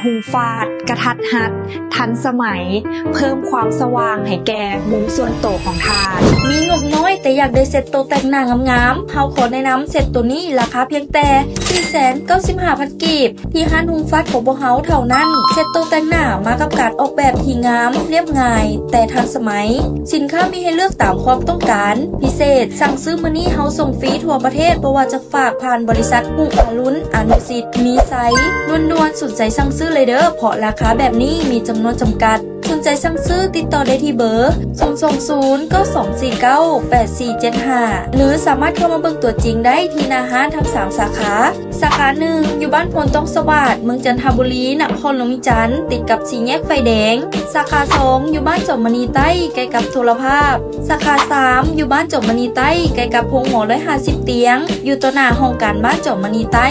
ຮູຟາດ ກະທັດຮັດ ທັນສະໄໝ ເພີ່ມຄວາມສະຫວ່າງໃຫ້ແກ່ມຸມສ່ວນໂຕຂອງທ່ານ. ມີງົບນ້ອຍແຕ່ຢາກໄດ້ເຊັດໂຕແຕ່ງໜ້າງາມໆ? ເຮົາຂໍແນະນຳເຊັດໂຕນີ້ ລາຄາພຽງແຕ່ສີ່ແສນເກົ້າສິບຫ້າພັນກີບ ທີ່ຮ້ານຮຸງຟັດຂອງພວກເຮົາເທົ່ານັ້ນ. ເຊັດໂຕແຕ່ງໜ້າມາກັບການອອກແບບທີ່ງາມ, ລຽບງ່າຍ ແຕ່ທັນສະໄໝ. ສິນຄ້າມີໃຫ້ເລືອກຕາມຄວາມຕ້ອງການ. ພິເສດ, ສັ່ງຊື້ມື້ນີ້ເຮົາສົ່ງຟຣີທົ່ວປະເທດ, ບໍ່ວ່າຈະຝາກຜ່ານບໍລິສັດຮຸງອາລຸນ, ອານຸສິດ, ມີໄຊ, ດ່ວນໆ, ສົນໃຈສັ່ງຊື້ເລີຍເດີ້, ເພາະລາຄາແບບນີ້ມີຈຳນວນຈຳກັດ. ສົນໃຈສັ່ງຊື້ ຕິດຕໍ່ໄດ້ທີ່ເບີ ສູນສອງສູນ ເກົ້າສອງສີ່ເກົ້າ ແປດສີ່ເຈັດຫ້າ ຫຼື ສາມາດເຂົ້າມາເບິ່ງຕົວຈິງໄດ້ທີ່ໜ້າຮ້ານທັງສາມສາຂາ. ສາຂາໜຶ່ງ ຢູ່ບ້ານໂພນຕ້ອງສະຫວາດ ເມືອງຈັນທະບູລີ ນະຄອນຫຼວງວຽງຈັນ ຕິດກັບສີ່ແຍກໄຟແດງ. ສາຂາສອງ ຢູ່ບ້ານຈອມມະນີໃຕ້ ໃກ້ກັບໂທລະພາບ. ສາຂາສາມ ຢູ່ບ້ານຈອມມະນີໃຕ້ ໃກ້ກັບໂຮງໝໍຮ້ອຍຫ້າສິບຕຽງ ຢູ່ຕໍ່ໜ້າຫ້ອງການບ້ານຈອມມະນີໃຕ້.